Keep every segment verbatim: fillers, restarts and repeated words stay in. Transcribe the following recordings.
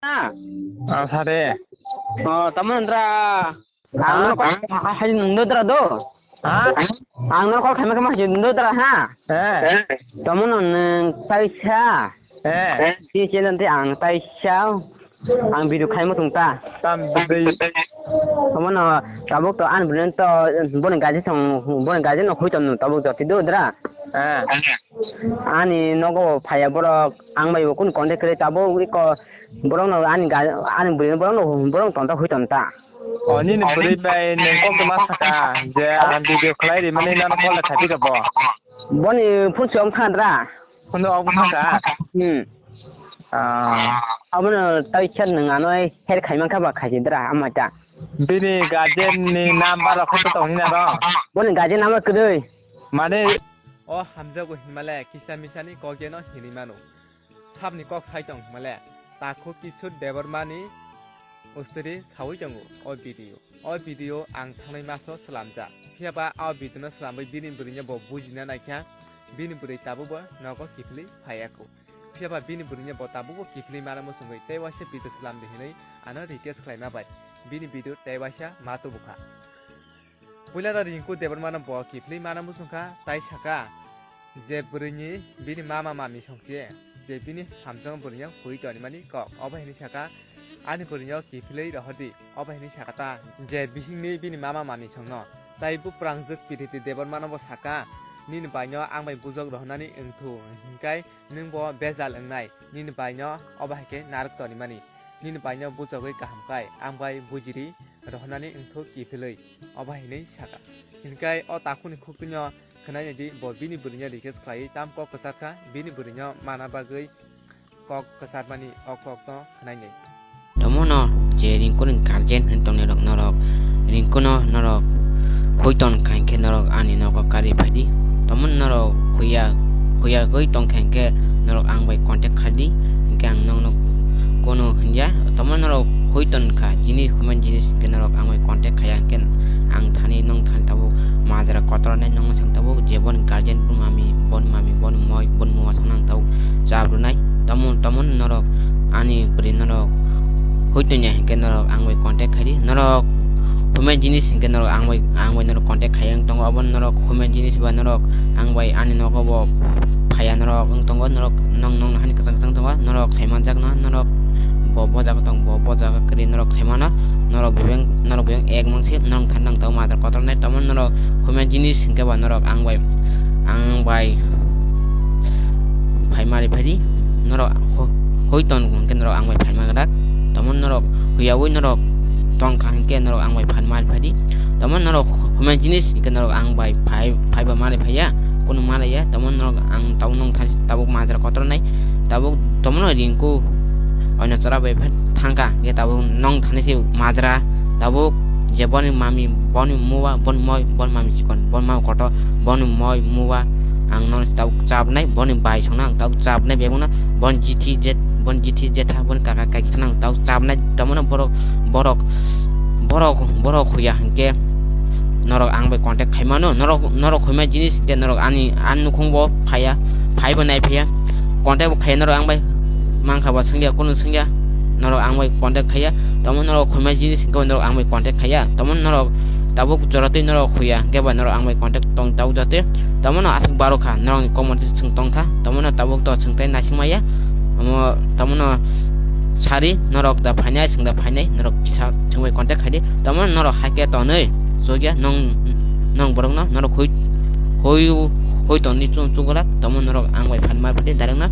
Ah, sare. Oh, tamo nandra. Ang no call khai nung do dra do. Ha? Ang no call khai ma khai ma do dra ha. Eh. Tamo no nung taisa. Eh. Ti chelan te ang taisa. Ang video khai mo tung ta. Tam bidai. Tamo no tabuk to an bren to bon gaji song bon gaji no hoi tom tabuk to ti do dra. Eh. Ani nogo phaya borok ang bai bo kun contact kre tabuk iko borok no ani ga ani bwrwi borok no borok tonta hui tonta. O nini bwrwi bai nwng kok ma saka je ang video khlai ri mani nang call khapi ka bo. Boni phone se om khan dra. Phone om khan ka. Hmm. Ah. Abono tai chat nwng ano her khai man kha ba khai dra ama ta. Bini guardian ni number rok khe tong ni na ro. Boni guardian number kwrwi. Mane. O hamjago hinmale kisa misani kok geno hinwi mano. Sabni kok sai tong hinmale Takhu Kishore Debbarmani usturi sawi tongo o video. O video ang thangnai maso slamjak. Phiya ba o video no slamwi bini bwrwino bo bujina naikha, bini bwrwi tabukbo nogo kiphilwi phaiya kho. Phiya ba bini bwrwino bo tabukbo kiphilwi mano muchungwi tei waisa video slamdi hinwi ano request khlaima bai bini video tei waisa ma tubukha. Puila da Rinku Debbarmano bo kiphilwi mana muchungkha, tai saka je bwrwini bini mama mami songse je bini hamjakma bwrwino hui tonimani kok. Obo hinwi saka, ani bwrwino kiphilwi rohordi. Obo hinwi saka ta je bihikni bini mama mami songno. Tai buphrangjwk Piriti Debbarmano bo saka, nini baino ang bai bujok rohornani wngthu, hinkai nwng bo bejal wngnai, nini baino obo hai khe narwk tonimani. Nini baino bujogwi kaham khai ang bai bujiri rohornani wngthuk kiphilwi. Obo hai hinwi saka. Hinkai o takhukni khuktwino khwnai naidi, bo bini bwrwino request khlaiwi tam kok kwchar kha, bini bwrwino mana bagwi kok kwcharmani o kokno khwnai nai. Tomono je Ringkuni guardian hwn tongnai rok norok, Ringkuno norok hui ton kha hinkhe norok ani nogo karwi phaidi. Tomono norok huya, huyagwi tong kha hinkhe norok ang bai contact khaidi, hinkhe ang nokno kono hwnya. Tomono norok hui ton kha, jini human jinis hinkhe norok ang bai contact khaiya hinkhe ang thani, nong thani tabuk majra kotor nai, nong thani tabuk je boni guardian, boni mami, boni mami, boni moi, boni muma thang nang tabuk chap rwnai. Tomono, tomono norok ani bwrwi norok hui tongya hinkhe norok ang bai contact khaidi. Norok human jinis hinkhe norok ang bai, ang bai norok contact khaiya wng tongo. Obo norok human jinis ba norok ang bai ani nogo bo phaiya norok wng tongo. Norok nong, nong hani kwchang kwchang tongo. Norok sai manjakno, norok bo, bo jaga tong, bo, bo jaga kwrwi norok sai mano. Norok bebeng, norok bebeng ek mangsi norok thani nang tongo madar kotor nai. Tomono norok human jinis hinkhe ba norok ang bai, ang bai phaima ri phaidi, norok ho-, hoi ton hwnkhe norok ang bai phaima gwdak. Tomono norok huyawi norok tong kha hinkhe norok ang bai phaima ri phaidi. Tomono norok human jinis hinkhe norok ang bai phai, phaiba ma ri phaiya, kunu ma ri ya. Tomono norok ang tabuk nong thani tabuk majra kotor nai, tabuk tomono Rinku oino chwra bai phai thangkha, hinkhe tabuk nong thani se majra, tabuk je boni mami, boni muwa, boni moi, boni mami chikon, boni mami kotor, boni moi, muwa, ang nono tabuk chabnai, boni bai songno ang tabuk chabnai, bebakno boni jithi jet, boni jithi jetha, boni kaka kaki songno ang tabuk chabnai. Tomono borok, borok, borok, borok huya hinkhe norok ang bai contact khaimano, norok, norok huima jinis hinkhe norok ani, ani nukhung bo phaiya, phaibo nai phaiya, contact bo khaiya norok ang bai. Mankha ba swngya, kunu swngya, norok ang bai contact khaiya. Tamo norok khumya jinis hinkhe norok ang bai contact khaiya. Tamo norok tabuk joratwi norok khuya hinkhe ba norok ang bai contact tong tabuk jatwi. Tamo no aswk baro kha, norok ni comment swng tong kha. Tamo no tabuk to swng tei naising maya. Omo tamo no sari norok da phainai, swng da phainai, norok kisa swng bai contact khaidi. Tamo no norok hai khe tonwi chukya nong, nong borok no norok hui, hui, hui tongni chung chukgwlak. Tamo norok ang bai phan ma phaidi direct no.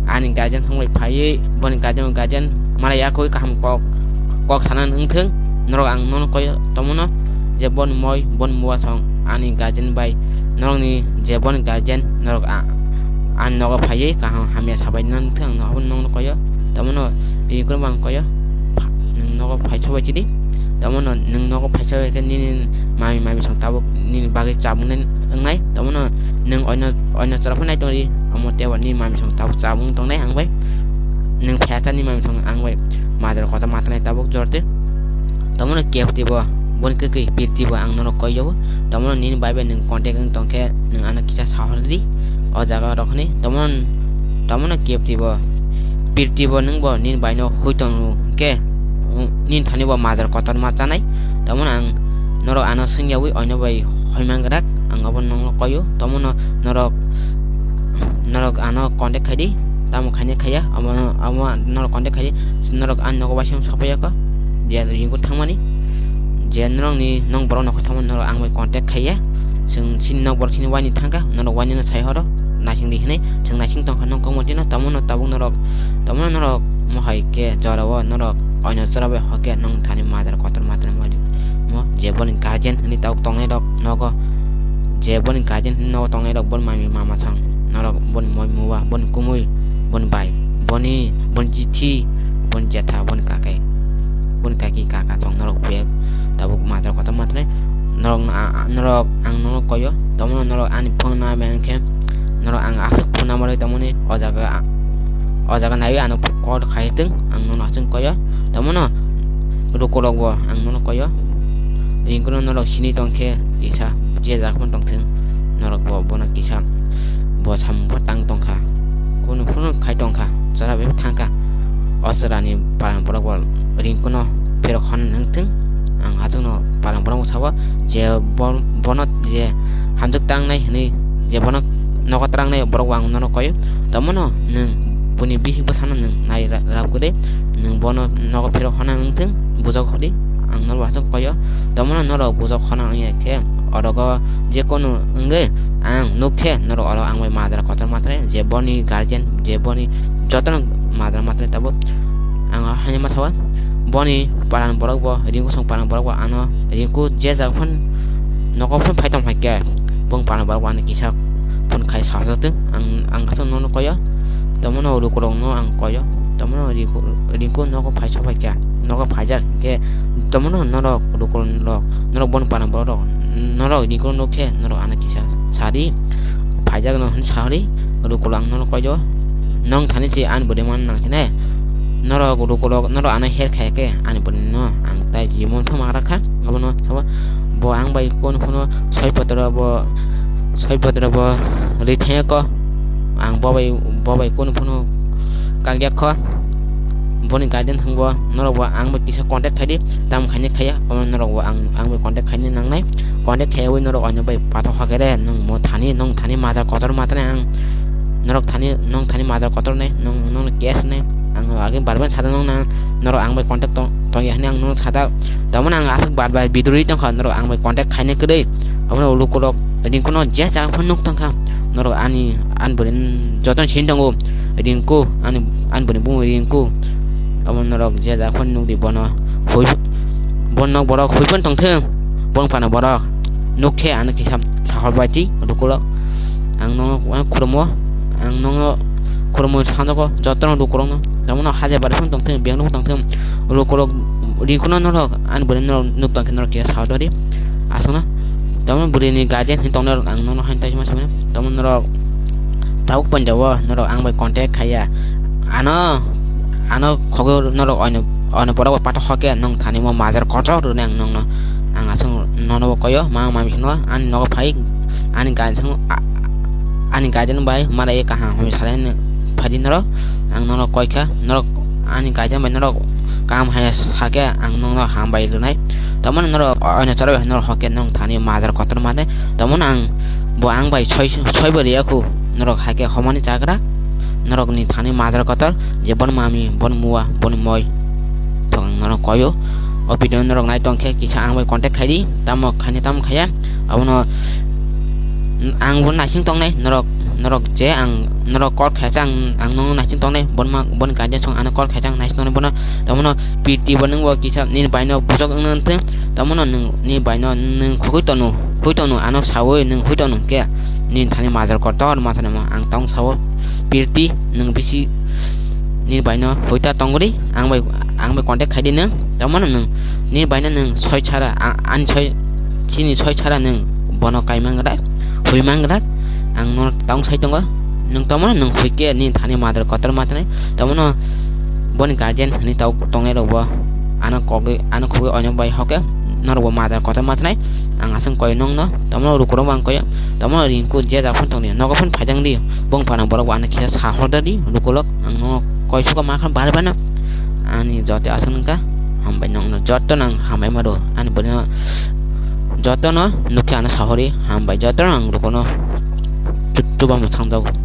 Ani guardian song bai phaiwi, boni guardian, guardian malai ya koi kaham kok, kok sana wngthung. Norok ang nono koi tomono je boni moi, boni mua song ani guardian bai norokni je boni guardian norok a-, ani nogo phaiwi kaham hamya sabai nang thung, ang nono koyo. Tomono tini kono bang koyo. Pha-, nwng nogo phai sabai chidi. Tomono nwng nogo phai sabai khe nini mami, mami song tabuk nini bagwi chabung nai wngnai. Tomono nwng oino, oino chwra phano nai tongdi, omo tei bo nini mami song tabuk chabung tongnai ang bai. Nwng phaiya ta nini mami song ang bai majra kota ma tanai tabuk jorte. Tomono kep tibo, boni kwkwi pir tibo ang nono koi jabo. Tomono nini bai bai nwng contact wng tongkhe nwng ano kisa sahor di. O jaga rok hwnwi tomono, tomono kep tibo. Pirti bo nwng bo nini bai no hui tongo hwnkhe, mm, nini thani bo majra kotorma chanai. Tamoni ang norok ano swngyawi oino bai hoimang grak, ang obo nongno koyo. Tamono norok, norok ano contact khaidi, tamo khaini khaiya, omo, omo norok contact khaidi, norok ani nogo bai song sopaiya kho, je ringko thangmani, je norokni nong borok nokho thangmani norok ang bai contact khaiya, chwng chini nok borok chini waini thangkha, norok waini no sai horo, naising di hinui, chwng naising tongkha nong kok mochino, tamono tabuk norok, tamono norok mohai khe jorao norok oino chora bai hokhe nong thani majra kotor matra mo, mo je boni guardian hinui tabuk tongnai rok nogo, je boni guardian hinui nogo tongnai rok boni mami mama thang norok boni moi muwa boni kumui boni bai boni boni chithi boni jetha boni kakai boni kaki kaka thong norok bek tabuk majra kotor matra norok no a-, a-, norok ang nono koyo tamono norok ani phone na beng khe norok ang aswk phone number oi tamoni o jaga a-, o jaga naiwi ano call khai tong ang nono aswk koyo tamono rukorok bo ang nono koyo ringkono norok sini tong khe kisa je jak phone tong thung norok bo bono kisa bo samung bo tang tong kha kunu phunu khai tong kha chwra bai thang kha o chwrani paran borok bo ringkono phirok honna nang thung ang aswkno paran borok sabo je bo-, bono je hamjwk tangnai hinui je bono nogo trangnai borok bo ang nono koyo tamono nwng boni bihik bwsano nwng nai ra-, rab kwrwi nwng bono nogo phirok honna nwng thung bujok hodi ang norok aswk koyo tamono norok bujok honna wngya khe orogo jekunu wngwi ang nuk khe norok oro ang bai madra kotor matre je boni guardian je boni jotono madra matre tabuk ang haino ma sawa boni paran borok bo ringko song paran borok bo ano ringko je jaga phano nogo phano phai tong phai khe bong paran borok bo ano kisa phone khai sajak tong ang ang aswk nono koyo tamono rukorok no ang koyo tamono ringko nogo phai sa phai khe nogo phaijak hwnkhe tamono norok rukorok norok boni paran borok rok norok ringko nuk khe norok ano kisa sadi phaijak no hwn sadi rukorok ang nono koyo nong thani se ani bwrwi man nang sine norok rukorok norok ano her khai khe ani bwrwi no ang tai jimon thuma rakha abono sabo bo ang bai kun phuno soi potro bo soi potro bo rithai ko ang bo bai bo bai kun phuno kagya kho boni guardian thangbo norok bo ang bai kisa contact khaidi tam khaini khaya omo norok bo ang ang bai contact khaini nangnai contact khaiwi norok ani bai pathok hakhe re nong mo thani nong thani majra kotor matre ang norok thani nong thani majra kotor nai nong nong case nai ang age barben sada nong na norok ang bai contact tong tong ya hini ang nong sada tamon ang aswk bar bar biduri tong kha norok ang bai contact khaini kwrwi omo lukurok ringkono je jaga phano nuk tong kha norok ani an bwrwi joto sin tongo ringko ani an bwrwi bumung ringko omo norok je jaga phano nuk di bono hui bon nok borok hui phano tong thung bong phano borok nuk khe ano kisa sahor bai ti lukurok ang nongno khurmo ang nongno khurmo sanjako joto no lukurok no tamon haje bare phano tong thung beng no tong thung lukurok ringkono norok ani bwrwi norok nuk tong khe norok kisa sahor di aswkno tamon bwrwi ni guardian hin tong norok ang nongno hain tai ma samani tamon norok tabuk pon jawo norok ang bai contact khaiya ano ano khogwi norok oino oino borok bai pathok hoke nong thani mo majra kotor rwni ang nongno ang aswk nono bo koyo ma mami sino ani nogo phai ani gari song ani gari bai mara ye kaham hami salai phadi norok ang nono koikha norok ani gari bai norok kaham haya sake ang nongno hambai rwnai tamoni norok oino choroi norok hoke nong thani majra kotor mane tamoni ang bo ang bai soi soi bo riya khu norok haike homani chagra norokni thani majra kotor je bon mami bon mua bon moi thok ang norok koyo o video norok nai tong khe kisa ang bai contact khaidi tamo khaini tamo khaya abono ang bo naising tongnai norok norok je ang norok call khaisa ang ang nongno naising tongnai bon ma bon guardian song ano call khaisa ang naising tongnai bono tamono pirti bo nung bo kisa nini bai no bujok wngna wngthung tamono nung nini bai no nung khogwi tonu hui tonu ano sawi nung hui tonu khe nini thani majra kotor ma thani ang tong sawo pirti nung bisi nini bai no hui ta tongri ang bai ang bai contact khaidi nung tamono nung nini bai no nung soi chara a- ani soi chini soi chara nung bono kaimang rak hui mang rak ang no tong sai tongo nung tamono nung hui khe nini thani majra kotor ma thani tamono boni guardian hinui tau tongnai rok bo ano kogwi ano khogwi oino bai hoke norok bo majra kotor ma thani ang aswk koi nongno tamono rukurok bo ang koi tamono ringku je jak phano tongdi nogo phano phaijak di bong phano borok bo ano kisa sa hor di rukulok ang no koisogo ma khan bari bano ani joto aswk nungkha. Hambai nokno joto nang hambai ma do ani bwrwino joto no nukhe ano sahori hambai joto no ang rukono tutu bam sangjak